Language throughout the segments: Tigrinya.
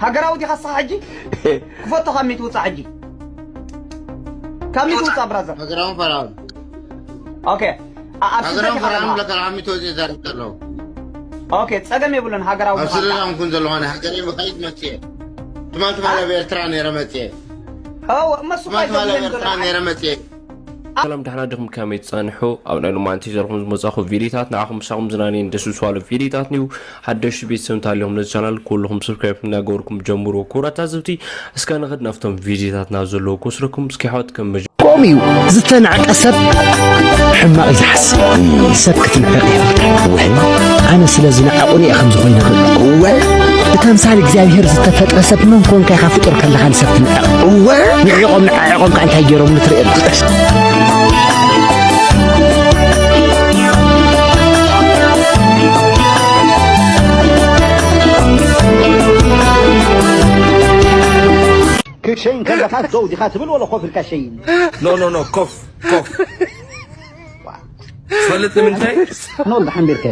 ሃገራዊ ዲኻ ንስኻ ሕጂ? ክፈቶ ካብ ሚት ውፃእ ሕጂ። ካብ ሚት ውፃእ ብራዘር። ሃገራውን ፈራውን ኦኬ። ኣ- ኣብ ስደት ሃገራውን ኢኻ ፈራውን ዘለኻ። ብለካ ካብ ሚት ወፂ ዛሪብ ዘለዉ ኦኬ፣ ፀገም የብሉን። ሃገራዊ ኣብ ኢኻ። ስደት ኣንኩን ዘለኹ ኣነ ሃገረይ ብኸይድ መፅየ ትማል ትማል ኣብ ኤርትራ ነይረ መፅየ ኦ፣ እመሱ ትማል ትማል ኣብ ከይደብለን ኤርትራ ዘሎ። ነይረ መፅየ ሰላም ደሕና ዲኹም? ከመይ ትጸንሑ? ኣብ ናይ ሎማንቲ ዘርኹም ዝመጻኹ ቪዲዮታት ንዓኹም ምሳኹም ዝናነየን ደስ ዝብሉ ቪዲዮታት ንዩ። ሓደሽቲ ቤተሰብ እንተሃልዮም ነዚ ቻናል ኩልኹም ሰብስክራይብ እናገበርኩም ጀምሩ። ክቡራት ታዘብቲ እስከ ንኽድ ናብቶም ቪዲዮታት ናብ ዘለዉ ክወስደኩም እስኪ ሓወት ከም መጀ- ከምኡ እዩ ዝተናዕቀ ሰብ ሕማቕ እዩ ዝሓስብ። ሰብ ክትንዕቕ የብልካ። ወይ ኣነ ስለ ዝነዓቑኒ እየ ከምዚ ኮይኑ ይኽእል። እወ ብተምሳል እግዚኣብሔር ዝተፈጥረ ሰብ መን ኮንካ ኢኻ ፍጡር ከለኻ ንሰብ ትንዕቕ? እወ ንዒቖም ንዓዒቖም ከ እንታይ ገይሮም ንትርኢ ኣለኻ። ክሸይን ከለኻ ደው ዲኻ ትብል ወላ ኮፍ ኢልካ ሸይን? ኖ ኖ ኖ ኮፍ ኮፍ ትፈልጥ ንምንታይ ኖ ዳሓን ቢርከ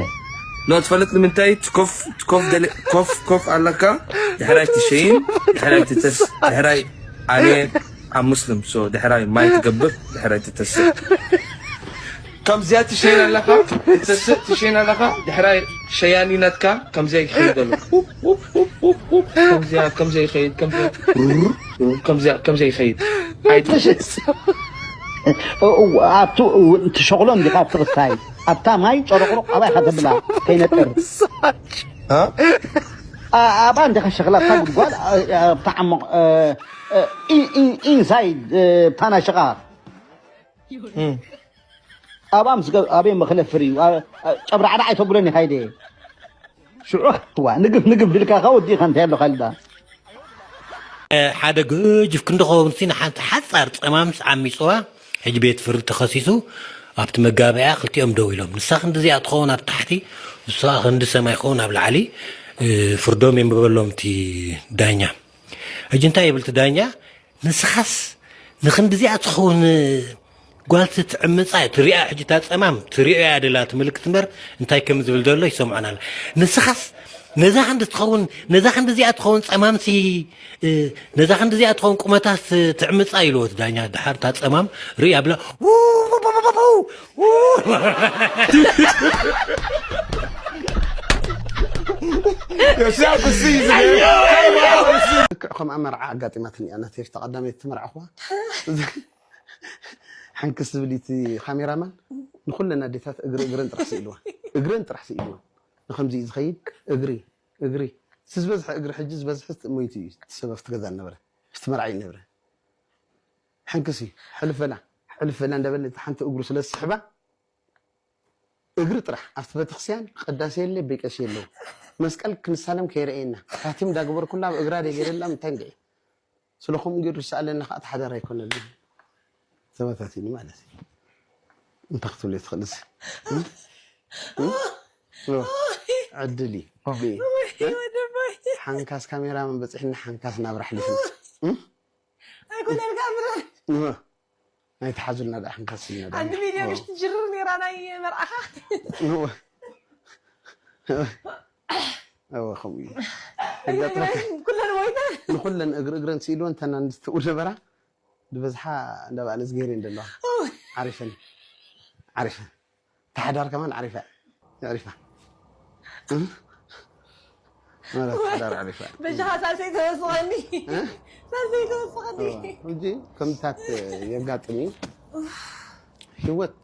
ኖ ትፈልጥ ንምንታይ ኮፍ ኮፍ ገለ ኮፍ ኮፍ ኣለካ ድሕራይ ትሸይን ድሕራይ ትተስ ድሕራይ ኣነ ኣብ ሙስሊም ሶ ድሕራይ ማይ ትገብር ድሕራይ ትተስ ከምዚያ ትሸይን ኣለኻ ትተስ ትሸይን ኣለኻ ድሕራይ ሸያኒ ናትካ ከምዚያ ይኸይድ ኣሎ ከምዚያ ከምዚያ ይኸይድ ከምዚያ ከምዚያ ከምዚያ ይኸይድ ኣይ ኣብቲ ትሸቕሎ እንዲኻ ኣብቲ ክስታይ ኣብታ ማይ ጨረቕሮቕ ኣባይ ኢኻ ተብላ ከይነጥር ኣብኣ እንዲኻ ሸኽላ ኣብታ ጉድጓድ ኣብታ ዓሞቕ ኢንሳይድ ኣብታ ናይ ሽቓቕ ኣብኣ ምስ ገብ ኣበይ መኽለፍር እዩ ጨብራዕራዕ ኣይተብሎን ኢኻ ኢደ ሽዑ ክትዋ ንግፍ ንግፍ ድልካ ኸ ወዲእኻ እንታይ ኣሎ ካልዳ ሓደ ግጅፍ ክንዲ ኸውን ሲ ንሓንቲ ሓፃር ፀማምስ ዓሚፅዋ ሕጂ ቤት ፍርዲ ተኸሲሱ ኣብቲ መጋበያ ክልቲኦም ደው ኢሎም ንሳ ክንዲ እዚኣ ትኸውን ኣብ ታሕቲ ንሳ ክንዲ ሰማይ ክኸውን ኣብ ላዕሊ ፍርዶም የንብበሎም እቲ ዳኛ ሕጂ እንታይ ይብል እቲ ዳኛ ንስኻስ ንክንዲ እዚኣ ትኸውን ጓል ትዕምፃ ትሪኣ ሕጂ እታ ፀማም ትሪኦ እያ ደላ እቲ ምልክት እምበር እንታይ ከም ዝብል ዘሎ ይሰምዖን ኣሎ ንስኻስ ነዛ ክንዲ ትኸውን ነዛ ክንዲ እዚኣ ትኸውን ፀማምሲ ነዛ ክንዲ እዚኣ ትኸውን ቁመታስ ትዕምፃ ኢልዎ እቲ ዳኛ ድሓር እታ ፀማም ርኢ ኣብላ ልክዕ ከም ኣመርዓ ኣጋጢማትኒ እያ ናተይ ተቐዳመይቲ ተመርዓኹዋ ሓንክስ ዝብል እቲ ካሜራማን ንኩለን ኣዴታት እግሪ እግረን ጥራሕ ስኢልዋ እግረን ጥራሕ ስኢልዋ ንከምዚ እዩ ዝኸይድ እግሪ እግሪ እቲ ዝበዝሐ እግሪ ሕጂ ዝበዝሐ ሞይቱ እዩ እቲ ሰብ ኣብቲ ገዛ ነበረ እቲ መርዓ እዩ ነበረ ሓንክስ እዩ ሕልፍ በላ ሕልፍ በላ እንዳበለ እቲ ሓንቲ እግሩ ስለ ዝስሕባ እግሪ ጥራሕ ኣብቲ ቤተክርስትያን ቅዳሴ የለ ቤቀሽ የለው መስቀል ክንሳለም ከይረእየና ካቲም ዳግበርኩላ ኣብ እግራ ደገይረላ ምታይ እንድዒ ስለኹም ገይሩ ዝሰኣለኒ ከዓ ተሓዳር ኣይኮነልን ተበታቲኒ ማለት እዩ እንተ ክትብሉ ትኽእልስ ዕድል እዩ ሓንካስ ካሜራ መን በፂሕና ሓንካስ ናብ ራሕሊፍና ኣይኮነልካ ብረ ኣይትሓዙልና ደኣ ሓንካስ ኢልና ደኣ ሓንቲ ቪድዮ ምሽ ትጅርር ነይራ ናይ መርዓኻ እወ ከምኡ እዩ ኣጋጥመካ ኩለን ሞይተ ንኩለን እግሪ እግረን ስኢልወን እንተና ንዝትኡ ነበራ ዝበዝሓ እንዳ በዓል እዝግሄር እየን ዘለዋ ዓሪፈን ዓሪፈን ተሓዳር ከማን ዓሪፋ የዕሪፋ ማለት ሓዳር ዓሪፋ በጃኻ ሳልሰይ ተወስኸኒ ሳልሰይ ተወስኸኒ ሕጂ ከምታት የጋጥም እዩ ህይወት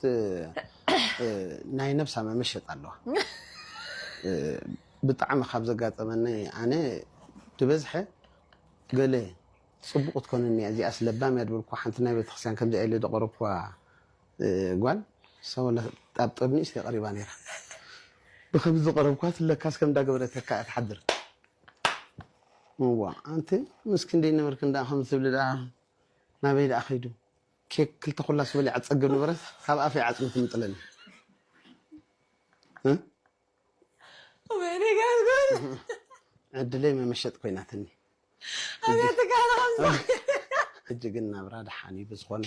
ናይ ነብሳ መመሸጥ ኣለዋ ብጣዕሚ ካብ ዘጋጠመኒ ኣነ ዝበዝሐ ገለ ፅቡቕ ትኮነኒ እያ እዚኣስ ለባም እያ ድበልኩ ሓንቲ ናይ ቤተክርስትያን ከምዚኣ ኢለ ዘቐረብኩዋ ጓል ሰወለ ኣብ ጥርኒስ እያ ቀሪባ ነይራ ብከምዚ ዝቐረብኳ ትለካስ ከም እንዳገበረተካ እያ ትሓድር እዋ ኣንቲ ምስ ክንደይ ነበርክ እንዳ ከም ትብል ደኣ ናበይ ደኣ ከይዱ ኬክ ክልተ ኩላስ በሊዓ ትፀግብ ነበረት ካብ ኣፈይ ዓፅሚ ትምጥለኒ ወይኔ ጋዝጎዝ ዕድለይ መመሸጥ ኮይናትኒ ኣቤት ጋር ሕጂ ግን ናብራ ደሓን እዩ ብዝኾነ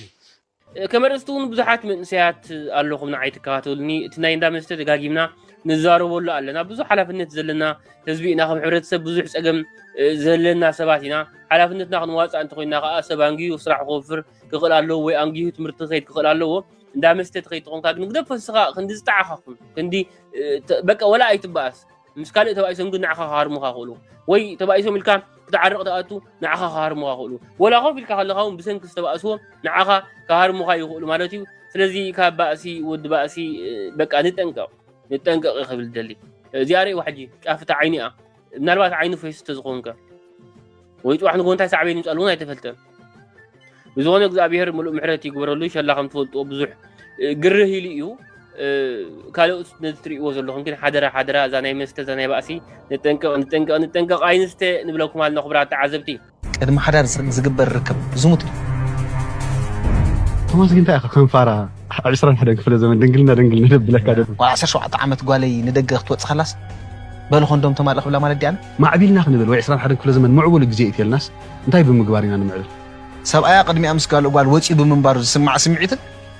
ከም ኣርእስቲ እውን ብዙሓት መንእሰያት ኣለኹም ንዓይ ትከታተሉኒ። እቲ ናይ እንዳ መስተ ደጋጊምና ንዛረበሉ ኣለና። ብዙሕ ሓላፍነት ዘለና ህዝቢ ኢና። ከም ሕብረተሰብ ብዙሕ ጸገም፣ እ፣ ዘለና ሰባት ኢና። ሓላፍነትና ክንዋጻእ እንተኾይንና ከኣ ሰብ ኣንጊሁ ስራሕ ክወፍር ክኽእል ኣለዎ ወይ ኣንጊሁ ትምህርቲ ክኸይድ ክኽእል ኣለዎ። እንዳ መስተ ትኸይድ ተኾንካ ግን ግደፎ ንስኻ ክንዲ ዝጠዓኻኹም፣ ክንዲ፣ እ፣ ተ-፣ በቃ ወላ ኣይትበኣስ። ምስ ካልእ ተባኢሶም ግን ንዓኻ ክሃርሙኻ ይኽእሉ። ወይ ተባኢሶም ኢልካ ክትዓርቕ ትኣቱ ንዓኻ ክሃርሙኻ ይኽእሉ። ወላ ኮፍ ኢልካ ከለኻ እውን ብሰንኪ ዝተባእስዎ ንዓኻ ክሃርሙኻ ይኽእሉ ማለት እዩ። ስለዚ ካብ ባእሲ ወዲ ባእሲ፣ እ፣ በቃ ንጠንቀቕ፣ ንጠንቀቕ እየ ክብል ደሊ። እዚኣ ርእይዋ ሕጂ ጫፍ እታ ዓይኒ እያ። ምናልባት ዓይኒ ፈይሱ ተዝኸውን ከ? ወይ ጽባሕ ንግሆ እንታይ ሳዕቤን ይምጻሉ እውን ኣይተፈልጠን። ብዝኾነ እግዚኣብሔር ምሉእ ምሕረት ይግበረሉ። ሸላ ከም ትፈልጥዎ ብዙሕ፣ እ፣ ግርህ ኢሉ እዩ። እ፣ ካልኦት ነዚ ትርእይዎ ዘለኹም ግን ሓደራ፣ ሓደራ፣ እዛ ናይ መስተ፣ እዛ ናይ ባእሲ ንጠንቀቕ፣ ንጠንቀቕ፣ ንጠንቀቕ፣ ኣይንስተ ንብለኩም ኣለና ክቡራት ተዓዘብቲ። ቅድሚ ሓዳር ዝ-፣ ዝግበር ርክብ ዝሙት ድዩ? ቶማስ ግን እንታይ ኢኻ ከም ፋራ ዕስራን ሓደን ክፍለ ዘመን ድንግልና ድንግልና ደብለካ ደብ። ጓል ዓሰርተ ሸውዓተ ዓመት ጓለይ ንደገ ክትወጽእ ከላስ በሉ ኮንዶም ተማልእ ክብላ ማለት ድያና? ማዕቢልና ክንብል ወይ ዕስራን ሓደን ክፍለ ዘመን ምዕቡል ግዜ እዩ ተልናስ እንታይ ብምግባር ኢና ንምዕብል? ሰብኣያ ቅድሚኣ ምስ ካልእ ጓል ወጺኡ ብምንባሩ ዝስማዕ ስምዒትን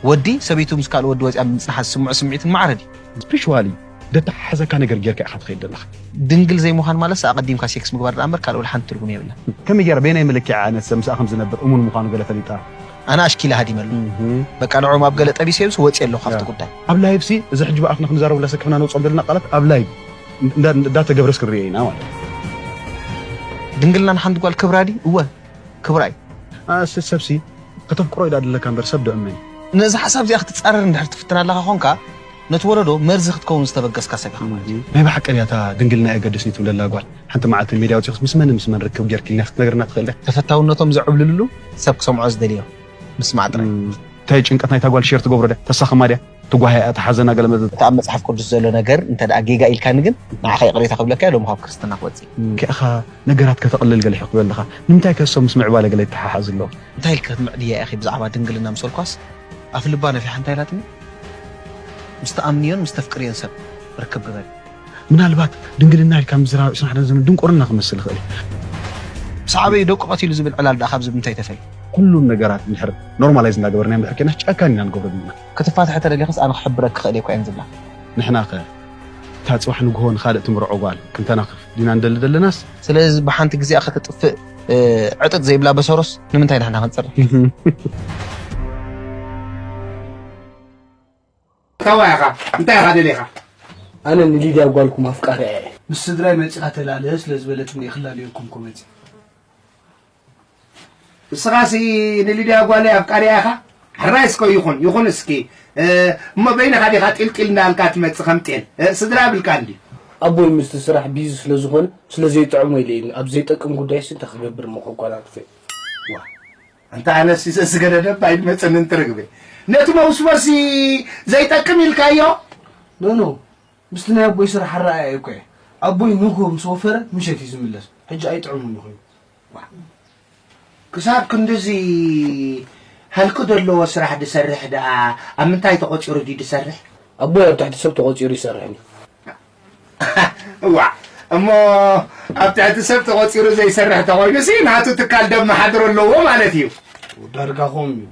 ወዲ ሰበይቱ ምስ ካልእ ወዲ ወጺኣ ብምጽንሓ ዝስምዖ ስምዒትን ማዕረ ድዩ? ስፒሪቹዋሊ ደተሓሓዘካ ነገር ጌርካ ኢኻ ትኸይድ ዘለኻ። ድንግል ዘይምዃን ማለትስ ኣቐዲምካ ሴክስ ምግባር ደኣ እምበር ካልእ ወላ ሓንቲ ትርጉም የብላን። ከመይ ጌራ በየናይ መለክዒ እያ ነቲ ሰብ ምስኣ ከም ዝነብር እሙን ምዃኑ ገለ ፈሊጣ? ኣነ ኣሽኪለ ሃዲመሉ። እህ። በቃ ንዕኦም ኣብ ገለ ጠቢሰ እዮምስ ወጺኤ ኣለኹ ካብቲ ያ። ጉዳይ። ኣብ ላይቭሲ እዚ ሕጂ ብኣፍና ክንዛረቡ እንዳሰከፍና ነውጽኦም ዘለና ቃላት ኣብ ላይቭ እንዳ-፣ እንዳተገብረስ ክንርእዮ ኢና ማለት እዩ። ድንግልና ንሓንቲ ጓል ክብራ ድዩ? እወ። ክብራይ። ኣስ-፣ ሰብሲ ከተፍቅሮ ኢዳ ድለካ እምበር ሰብ ዶ እመን? ነዚ ሓሳብ እዚኣ ክትጻረር እንድሕር ትፍትን ኣለኻ ኾንካ፣ ነቲ ወለዶ መርዚ ክትከውን ዝተበገስካ ሰብ ኢኻ ማለት እዩ። ናይ ብሓቂ ድያ እታ ድንግልና የገድስኒ ትብለላ ጓል? ሓንቲ መዓልቲ ሚድያ ወፂኹስ ምስ መን ምስ መን ርክብ ጌርኪ ኢልና ክትነግርና ትኽእል ዲያ? ተፈታውነቶም ዘዕብልልሉ ሰብ ክሰምዖ ዝደልዮ ምስማዕ ጥራይ። እም፣ እንታይ ጭንቀት ናይታ ጓል ሼር ትገብሮ ድያ? ተሳኽማ ድያ? ትጓሃያ፣ ትሓዘና ገለ መለ። እቲ ኣብ መጽሓፍ ቅዱስ ዘሎ ነገር እንተ ደኣ ጌጋ ኢልካኒ ግን ንዓኻ ይቕሬታ ክብለካ እየ፣ ሎሚ ካብ ክርስትና ክወጽእ እየ። እም፣ ከኣ ነገራት ከተቕልል ገለ ኢኺ ክብል ኣለኻ። ንምንታይ ከ እሶም ምስ ምዕባለ ገለ ይተሓሓዝ ኣለዉ? እንታይ ኢልካ ክትምዕድያ ኢኺ ብዛዕባ ድንግልና ምስ በልኳስ፣ ኣፍ ልባ ነፊሓ እንታይ ኢላትኒ? ምስ ትኣምንዮን ምስ ተፍቅርዮን ሰብ ርክብ ግበሪ። ምናልባት ድንግልና ኢልካ ምዝራብ ዕስራን ሓደን ዘመን ድንቁርና ክመስል ይኽእል እዩ። ምስ ዓበዩ ደቁ ቀቲሉ ዝብል ዕላል ደኣ ካብዚ ብምንታይ ተፈልዩ? ኩሉም ነገራት እንድሕር ኖርማላይዝ እንዳገበርናዮም እንድሕር ኬድና ጨካን ኢና ንገብሮ ዘለና። ክትፋትሐ ተደሊኽስ ኣነ ክሕብረኪ ክኽእል እየ እኮ እየን ዝብላ። ንሕናኸ እታ ጽባሕ ንግሆ ንኻልእ ትምርዖ ጓል ክንተናኽፍ ዲና ንደሊ ዘለናስ? ስለዚ ብሓንቲ ግዜኣ ከተጥፍእ፣ እ፣ ዕጥጥ ዘይብላ በሰሮስ ንምንታይ ንሕና ክንጽርፍ? እታዋ ኢኻ? እንታይ ኢኻ ደሊኻ? ኣነ ንሊድያ ጓልኩም ኣፍቃሪኣ እየ። ምስ ስድራይ መጺኻ ተላለ ስለ ዝበለትኒ እየ ክላለየኩም እኮ መጺእ። ንስኻሲ ንሊድያ ጓለይ ኣፍቃሪኣ ኢኻ? ሕራይ እስከ ይኹን፣ ይኹን እስኪ። እ፣ እሞ በይንኻ ዲኻ ጢልጢል እንዳልካ ትመጽእ ከም ጤል? እ፣ ስድራ ብልካ እንድዩ። ኣቦይ ምስቲ ስራሕ ቢዚ ስለ ዝኾነ፣ ስለ ዘይጥዕሞ ኢለ እዩ። ኣብ ዘይጠቅም ጉዳይሲ እንታይ ክገብር እሞ ከጓናጽፍ እየ? ዋ፣ ኣንታ ኣነሲ ዘስገደደባ ኣይመጸንን ትርግበ። ነቲ መውስቦሲ ዘይጠቅም ኢልካዮ? ኖ፣ ኖ። ምስቲ ናይ ኣቦይ ስራሕ ኣረኣእያ እኮ እየ። ኣቦይ ንግሆ ምስ ወፈረ ምሸት እዩ ዝምለስ። ሕጂ ኣይጥዕሙን ይኾኑ። ዋ። ክሳብ ክንድዚ ሃልኪ ዘለዎ ስራሕ ድሰርሕ ደኣ ኣብ ምንታይ ተቖጺሩ ድዩ ድሰርሕ? ኣቦይ ኣብ ትሕቲ ሰብ ተቖጺሩ ይሰርሕ እዩ። እዋ፣ እሞ ኣብ ትሕቲ ሰብ ተቖጺሩ ዘይሰርሕ ተኾይኑሲ ናቱ ትካል ደመሓድሮ ኣለዎ ማለት እዩ። ዳርጋ ኾም እዩ።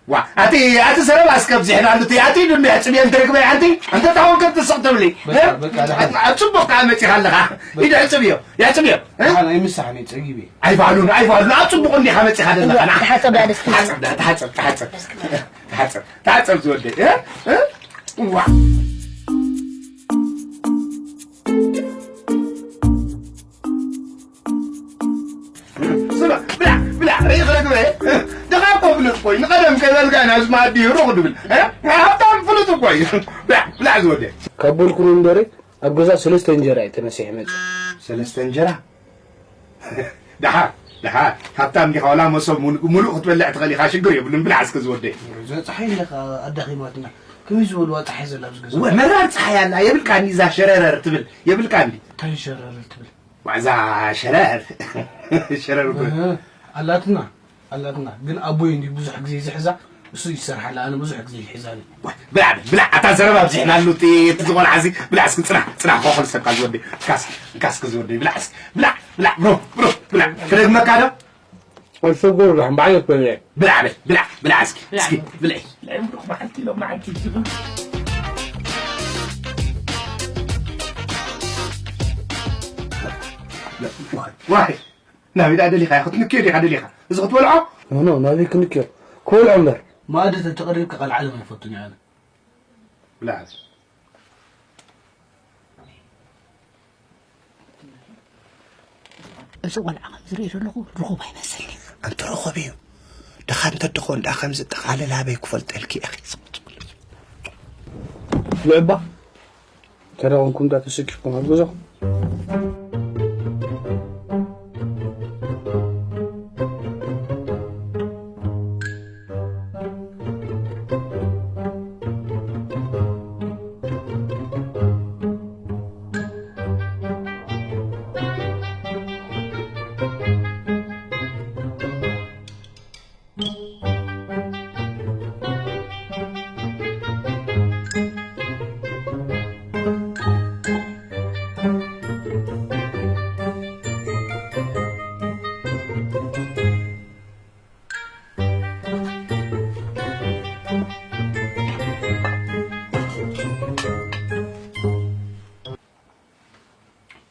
ዋ፣ ኣቲ፣ ኣቲ ዘረባ እስከ ኣብዚሕናሉ እቲ፣ ኣቲ ዱንያ ዕጽብዮ እንትርግበ፣ ኣንቲ፣ ኣንተ ታውን ከም ትስቕ ትብሊ። በቃ፣ እ? በቃ፣ ደሓን። ኣብ ጽቡቕ ከኣ መጺኻ ኣለኻ። በቃ። ኢድ ዕጽብዮ፣ የዕጽብዮ፣ እ? ደሓን፣ ኣይምሳሕን እየ፣ ጸጊበ። ኣይፋሉን፣ ኣይፋሉን፣ ኣብ ጽቡቕ እንዲኻ መጺኻ ዘለኻ፣ ና። ተሓጸብ፣ ደኣ ደስ ክብል። ተሓጸብ፣ ደኣ፣ ተሓጸብ፣ ተሓጸብ። ደስ ክብል። ተሓጸብ፣ ተሓጸብ ዝወደይ፣ እ? እ? ዋ። ስማ፣ ብላዕ፣ ብላዕ፣ ርኢኽ ረግበ፣ ድኻ እኮ ፍሉጥ እኮ እዩ። ንቐደም ከይበልካ ናብዚ መኣዲ ሩቕ ድብል፣ እ? ሃብታም ፍሉጥ እኮ እዩ። ብላዕ፣ ብላዕ ዝወደ። ካብ በልኩ ነው እምበረ፣ ኣብ ገዛ ሰለስተ እንጀራ እዩ ተነሲሑ መጽእ። ሰለስተ እንጀራ? ደሓር፣ ደሓር። ሃብታም ዲኻ፣ ዋላ መሶብ ሙሉ-፣ ሙሉእ ክትበልዕ ትኽእል ኢኻ፣ ሽግር የብሉን። ብላዕ እስከ ዝወደይ። እዛ ጸሓይ እንዲኻ ኣዳኺማትና። ከመይ ዝበልዋ ጸሓይ ዘላ ኣብዚ ገዛ? ወ-፣ መራር ጸሓይ ኣላ፣ የብልካኒ እዛ ሸረረር ትብል፣ የብልካኒ። እንታይ ሸረረር ትብል? ዋዛ ሸረር። ሸረር እኮ። እህ፣ ኣላትና፣ ኣላትና። ግን ኣቦይ እንዲ ብዙሕ ግዜ ዝሕዛ፣ እሱ ይሰርሓላ፣ ኣነ ብዙሕ ግዜ ይሕዛኒ። ብላዕ፣ ብላዕ፣ ኣታ ዘረባ ኣብዚሕናሉ፣ እቲ፣ እቲ ዝኾነ ዓዚ፣ ብላዕ እስኪ ጽናሕ፣ ጽናሕ፣ ኮኾል ሰብካ ዝወደይ፣ ካስ፣ ካስ እስኪ ዝወደይ፣ ብላዕ እስኪ፣ ብላዕ፣ ብላዕ፣ ብሮ፣ ብሮ፣ ብላዕ። ክደግመካ ዶ? ኣሰጎር ራሕም ባዕለ ኮነ። ብላዕ በይ፣ ብላዕ፣ ብላዕ እስኪ፣ እስኪ፣ ብላዕ። ናይ ብሩኽ መዓልቲ ኢሎም መዓልቲ ይስሩ። ዋይ፣ ናበይ ደኣ ደሊኻ? ክትንክዮ ዲኻ ደሊኻ? እዚ ክትበልዖ? ኖ፣ ኖ፣ ናበይ ክንክዮ? ክበልዖ እምበር። መኣዲ ተተቐሪብካ ቀልዓለም ኣይፈቱን እየ ኣነ። ብላዕ። እዚ ቆልዓ ከም ዝሪኦ ዘለኹ ርኹብ ኣይመስልኒ። ኣንቲ ርኹብ እዩ። ድኻ እንተ ድኾን ደኣ ከምዚ ጠቓልል ኣበይ ክፈልጠልኪ ኢኺ? ልዕባ፣ ተደቑንኩም ደኣ ተሰኪፍኩም ኣብ ገዛኹም።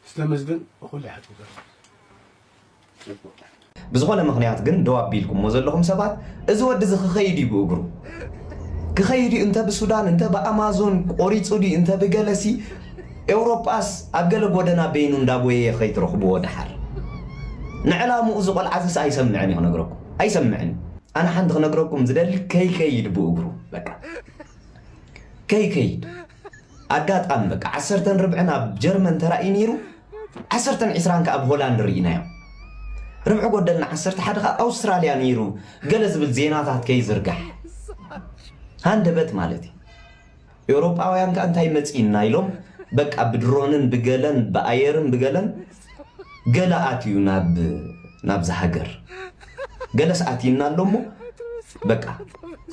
ዝተመስገን ብኹሉ ይሓትኩ። ጽቡቕ። ብዝኾነ ምኽንያት ግን ደው ኣቢልኩሞ ዘለኹም ሰባት፣ እዚ ወዲ እዚ ክኸይድ እዩ ብእግሩ። ክኸይድ እዩ፣ እንተ ብሱዳን፣ እንተ ብኣማዞን ቆሪጹ ድዩ፣ እንተ ብገለሲ፣ ኤውሮጳስ ኣብ ገለ ጎደና በይኑ እንዳጎየየ ከይትረኽብዎ ደሓር። ንዕላምኡ እዚ ቆልዓ እዚስ ኣይሰምዕን እዩ ክነግረኩም። ኣይሰምዕን። ኣነ ሓንቲ ክነግረኩም ዝደሊ ከይከይድ ብእግሩ። በቃ። ከይከይድ። ኣጋጣሚ በቃ ዓሰርተን ርብዕን ኣብ ጀርመን ተራእዩ ነይሩ። ዓሰርተን ዕስራን ከኣ ኣብ ሆላንድ ርኢናዮ። ርብዒ ጎደልና ዓሰርተ ሓደ ከኣ ኣውስትራልያ ነይሩ። ገለ ዝብል ዜናታት ከይዝርጋሕ። ሃንደበት ማለት እዩ። ኤውሮጳውያን ከኣ እንታይ መጺእና ኢሎም በቃ ብድሮንን ብገለን ብኣየርን ብገለን ገለ ኣትዩ ናብ፣ ናብዛ ሃገር። ገለስ ኣትዩና ኣሎ እሞ በቃ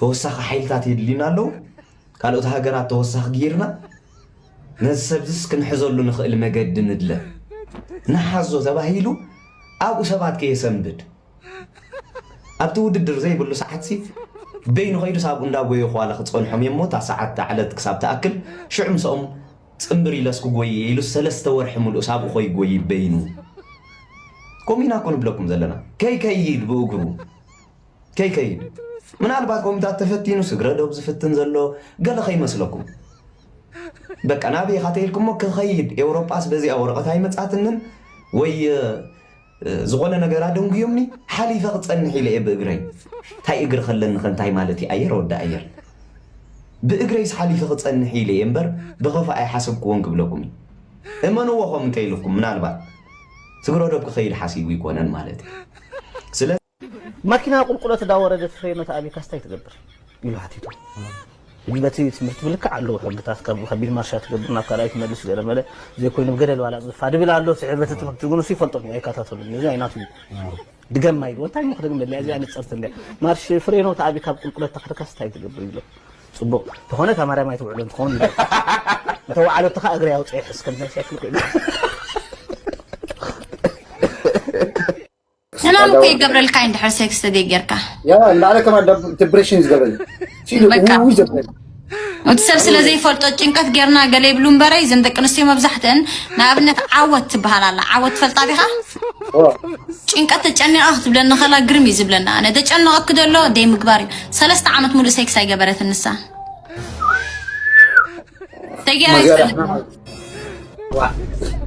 ተወሳኺ ሓይልታት የድልዩና ኣለዉ። ካልኦት ሃገራት ተወሳኺ ገይርና ነዚ ሰብዝስ ክንሕዘሉ ንኽእል መገዲ ንድለ። ንሓዞ ተባሂሉ ኣብኡ ሰባት ከየሰንብድ። ኣብቲ ውድድር ዘይብሉ ሰዓትሲ በይኑ ኸይዱስ ኣብኡ እንዳጎየ ኳላ ክጸንሖም እየ እሞ እታ ሰዓት እታ ዕለት ክሳብ ትኣክል ሽዑ ምስኦም ጽንብር ኢለስ ክጎይ እየ ኢሉስ ሰለስተ ወርሒ ምሉእስ ኣብኡ ከይጎይ በይኑ። ከምኡ ኢና እኮ ንብለኩም ዘለና። ከይከይድ ብእግሩ። ከይከይድ። ምናልባት ከምኡታት ተፈቲኑ ስግረ ዶብ ዝፍትን ዘሎ ገለ ከይመስለኩም። በቃ ናበይ ኢኻ ተይልኩሞ ክኸይድ ኤውሮጳስ በዚኣ ወረቐት ኣይመጻትንን ወይ፣ እ፣ ዝኾነ ነገር ኣደንጉዮምኒ ሓሊፈ ክጸንሕ ኢለ እየ ብእግረይ። እንታይ እግሪ ከለኒ ከ እንታይ ማለት እዩ ኣየር ወዲ ኣየር። ብእግረይስ ሓሊፈ ክጸንሕ ኢለ እየ እምበር ብኸፋ ኣይሓሰብክዎን ክብለኩም እዩ። እመንዎ ከም እንተኢልኩም ምናልባት ስግረ ዶብ ክኸይድ ሓሲቡ ይኮነን ማለት እዩ። ስለ ማኪና ቁልቁለት እንዳወረደት ፍሬኖ ተኣቢካስ እንታይ ትገብር? ኢሉ ሓቲቱ። ሕጂ በቲ ትምህርቲ ብልክዕ ኣለዉ ሕግታት፣ ካብ ከቢድ ማርሻ ትገብር ናብ ካልኣይ ትመልስ ገለ መለ ዘይኮይኑ ብገደል ዋላ ጽፋ ድብል ኣሎ። ስዒ በቲ ትምህርቲ ግን እሱ ይፈልጦ እዩ፣ ኣይከታተሉን። እዚ ኣይናቱ እዩ። ድገማ ኢሉ። እንታይ እሞ ክደግመለይ? እዚኣ ንጽርቲ እንድያ። ማርሽ ፍሬኖ ተኣቢካ ኣብ ቁልቁለት ተኽርካስ እንታይ ትገብር? ይብሎ። ጽቡቕ። ተኾነ እታ ማርያም ኣይትውዕሎ እንትኸውን ይብሎ። እንተ ወዓለትኻ እግሪ ኣውጽኤ ሕስከም ናይ ሳይክል ኮይኑ። ሕማም እኮ ይገብረልካ እዩ እንድሕር ሴክስ ተደይ ጌርካ። ያ ንባዕለ ከማን ደብ-፣ ዲፕሬሽን ዝገብረኒ። ሲሉ በቃ። ውይ ዘብለኒ። እቲ ሰብ ስለ ዘይፈልጦ ጭንቀት ጌርና ገለ ይብሉ እምበረይ፣ እዘን ደቂ ኣንስትዮ መብዛሕትአን ንኣብነት ዓወት ትበሃል ኣላ። ዓወት ትፈልጣ ዲኻ? ኦ። ጭንቀት ተጨኒቐ ክትብለኒ ከላ ግርም እዩ ዝብለና። ኣነ ተጨነቐኪ ደሎ ደይ ምግባር እዩ። ሰለስተ ዓመት ሙሉእ ሴክስ ኣይገበረትን ንሳ። ተጌራ መገራ። ይፈልጥ። ዋ።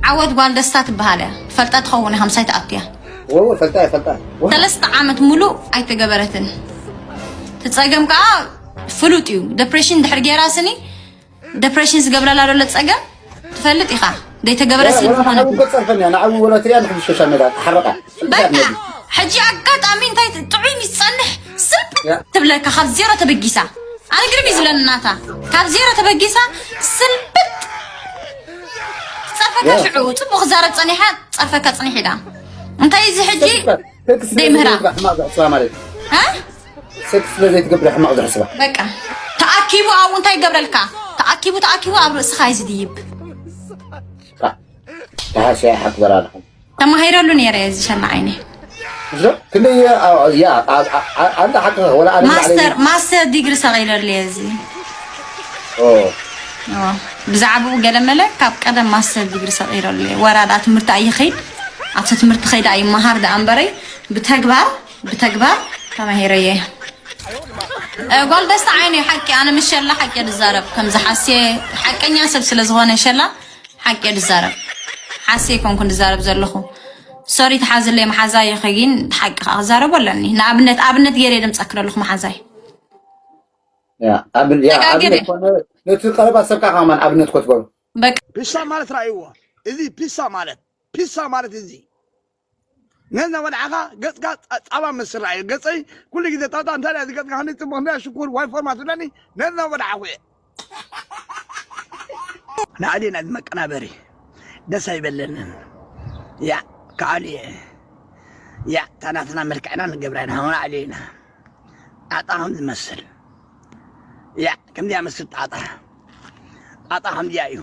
ዓወት ጓል ደስታ ትበሃል እያ። ትፈልጣ ትኸውን እያ፣ ሃምሳይ ትኣቱ እያ። ወ-፣ ወ-፣ ፈልጣ እያ፣ ፈልጣ። ወ-፣ ሰለስተ ዓመት ሙሉእ ኣይተገበረትን። እቲ ጸገም ከኣ ፍሉጥ እዩ። ዲፕሬሽን ድሕር ጌራ ስኒ፣ ዲፕሬሽን ዝገብረላ ዘሎ ጸገም ትፈልጥ ኢኻ። ዘይተገበረ ያ፣ ስኒ ወላ ዝኾነ ንዓዊ ገጸርፈን እያ፣ ንዓዊ ወላ ትሪያ ንሕዚ ሶሻል ሜድያ ተሓረቃ። በቃ፣ ሕጂ ኣጋጣሚ እንታይ ጥዑይ ምስ ትጸንሕ ስልፕ ያ። ትብለካ፣ ካብ ዜሮ ተበጊሳ። ኣነ ግርም እዩ ዝብለኒ ናታ። ካብ ዜሮ ተበጊሳ ስልብጥ። ጸፈካ ያ። ሽዑ፣ ጽቡቕ ክዛረብ ጸኒሓ፣ ጸፈካ ጽኒሕ ኢላ። እንታይ እዚ ሕጂ? ቴክስት ደይ ምህራ። ዘይትገብራ ሕማቕ ዝሕስባ ማለት እዩ። እ? ሴክስ ስለ ዘይትገብር ሕማቕ ዝሕስባ። በቃ። ተኣኪቡ ኣብኡ እንታይ ይገብረልካ? ተኣኪቡ፣ ተኣኪቡ ኣብ ርእስኻ እዩ ዝድይብ። ታ-፣ ተሃስያ ይሓክበር ኣለኹ። ተማሂረሉ ነይረ እዚ ሸላ ዓይኒ። እዞ ክንደይ ያ ያ ኣንተ ሓቂ ወላ ኣነ ማስተር ማስተር ዲግሪ ሰቒለሉ እየ እዚ ኦ ኦ፣ ብዛዕባኡ ገለ መለ ካብ ቀደም ማስተር ዲግሪ ሰቒለሉ እየ። ወራዳ ትምህርቲ ኣይኸይድ ኣብቲ ትምህርቲ ኸይድ ኣይመሃር ደኣ እምበረይ ብተግባር ብተግባር ተማሂረየ። እ፣ ጓል ደስታ ዓይነይ ሓቂ ኣነ ምስ ሸላ ሓቂ ድዛረብ ከምዚ ሓሴ ሓቀኛ ሰብ ስለ ዝኾነ ሸላ ሓቂ ድዛረብ ሓሴ ይኮንኩ ድዛረብ ዘለኹ። ሶሪ ተሓዝለይ መሓዛ ይኸጊን ሓቂ ከዓ ክዛረቦ ኣለኒ። ንኣብነት ኣብነት ገይረ ድምፀክ ዘለኹ መሓዛይ ያ ኣብን ያ ተጋጊረ። ኣብን ኮነ ነቲ ቀረባ ሰብካ ከማን ኣብነት ኮትበሩ በቃ ፒሳ ማለት ራእይዎ። እዚ ፒሳ ማለት ፒሳ ማለት እዚ ነዛ ወድዓኻ ገፅካ ፃ- ፃባ መስል ራእዩ። ገፀይ ኩሉ ግዜ ጣጣ እንታይ ዳ ገፅካ ከመይ ፅቡቅ እንታይ ሽኩር ዋይ ፎርማት ብለኒ ነዛ ወድዓኹ እየ ንኣሊና እዚ መቀናበሪ ደስ ኣይበለንን። ያ ከኣሉ እየ ያ ታናትና መልክዕና ንገብራ ኢና ሆና ኣሊና ጣጣ ከም ዝመስል ያ ከምዚኣ መስል ጣጣ ጣጣ ከምዚኣ እዩ።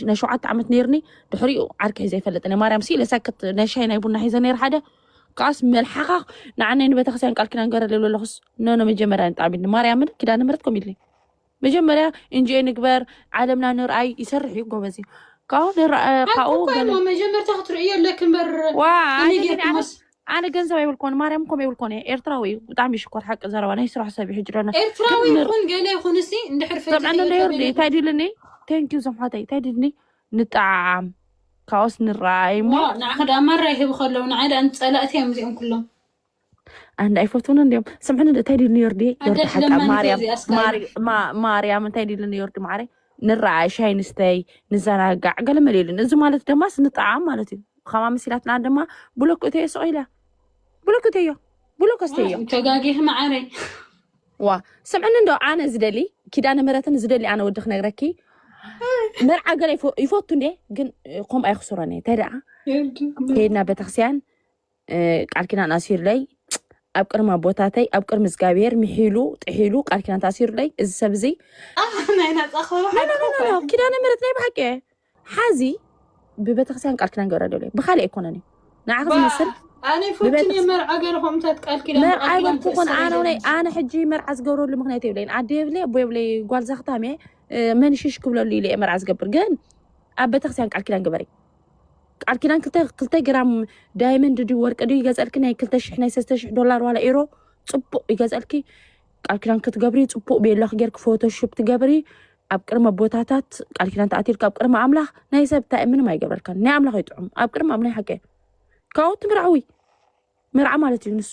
ናይ ሸውዓተ ዓመት ነይርኒ ድሕሪኡ ዓርኪ ሒዘ ይፈልጥን ማርያም ሲ ለሳክት ናይ ሻይ ናይ ቡና ሒዘ ነይር ሓደ ከዓስ መልሓኻ ንዓነይ ንቤተክርስትያን ቃል ኪዳን ገረ ልብለለኹስ ነኖ መጀመርያ ንጣዕሚ ማርያምን ኪዳነ ምሕረት ኮም ኢልኒ መጀመርያ እንጂ ንግበር ዓለምና ንርኣይ ይሰርሕ እዩ ጎበዝ እዩ ካብኡ ንርኣ- ካብኡ ገለ መጀመርታ ክትርእዮ ኣለክ እምበር ዋ ከመይ ኣነ ጌርኩ ግን መስ- ኣነ ገንዘብ ኣይብልኮን ማርያም ኮም የብልኮን ኤርትራዊ እዩ ብጣዕሚ እዩ ሽኮር ሓቂ ዘረባ ናይ ስራሕ ሰብ እዩ ሕጂ ዶና ኤርትራዊ ይኹን ገለ ይኹን እሲ እንድሕር ሰምዐኒ ዶ ዮርዲ እንታይ ድልኒ ቴንኪዩ ዞም ሓተይ እንታይ ድልኒ ንጣዓም ካኦስ ንረኣይ እሞ ንዓኸ ደኣ ማራ ይህብ ከለዉ ንዓይ ደኣ ንፀላእቲ እዮም እዚኦም ኩሎም ኣንዳ ኣይፈትውን እንዲዮም ስምዕኒ እንታይ ድልኒ ዮርዲ ዮርዲ ኣደት ሓቃ ለማኒ ማርያም እዚኣ እስካብ ማሪ- ማ- ማርያም እንታይ ድልኒ ዮርዲ ማዕረ ንረኣይ ሻይ ንስተይ ንዘናጋዕ ገለ መሊልን እዚ ማለት ደማስ ንጣዓም ማለት እዩ ከማ መሲላትና ድማ ብሎክ እተዮ ስቕ ኢላ ብሎክ እተዮ ብሎክ ኣስተዮ ተጋጊኺ መዓረይ ዋ ስምዕኒ እንዶ ኣነ ዝደሊ ኪዳነ ምሕረትን ዝደሊ ኣነ ወዲ ክነግረኪ መርዓ ገለ ይፈ- ይፈቱ እንዴ ግን ከምኡ ኣይክስሮን እየ እንታይ ደኣ ከይድና ቤተክርስትያን ቃል ኪዳን ኣሲሩለይ ኣብ ቅድሚ ኣቦታተይ ኣብ ቅድሚ እግዚኣብሔር ምሒሉ ጥሒሉ ቃል ኪዳን ተኣሲሩለይ እዚ ሰብ እዚ ናይ ናፃ ክበባ ኪዳነ ምሕረት ናይ ብሓቂ እየ ሓዚ ብቤተክርስትያን ቃል ኪዳን ገብረ ደብለ ብካልእ ኣይኮነን እዩ ንዓኽ ዝመስል ኣነ ይፈትን እየ መርዓ ገለ ከምታት ቃል ኪዳን መርዓ ይበልኩ ኮን ኣነ ናይ ኣነ ሕጂ መርዓ ዝገብረሉ ምክንያት የብለይን ኣደ የብለይ ኣቦ የብለይ ጓል ዛክታም እየ መንሽሽ ክብለሉ ኢለ እየ መርዓ ዝገብር ግን ኣብ ቤተክርስትያን ቃል ኪዳን ግበሪ ቃል ኪዳን ክልተ ክልተ ግራም ዳይመንድ ድዩ ወርቂ ድዩ ይገፀልኪ ናይ ክልተ ሽሕ ናይ ሰለስተ ሽሕ ዶላር ዋላ ኢሮ ፅቡቅ ይገፀልኪ ቃል ኪዳን ክትገብሪ ፅቡቅ ቤላኪ ጌርኪ ፎቶሹፕ ትገብሪ ኣብ ቅድሚ ኣቦታታት ቃል ኪዳን ተኣቲልኪ ኣብ ቅድሚ ኣምላኽ ናይ ሰብ እንታይ ምንም ኣይገብረልካን ናይ ኣምላኽ ይጥዑም ኣብ ቅድሚ ኣብ ናይ ሓቂ ካብኡ ትምርዓዊ መርዓ ማለት እዩ ንሱ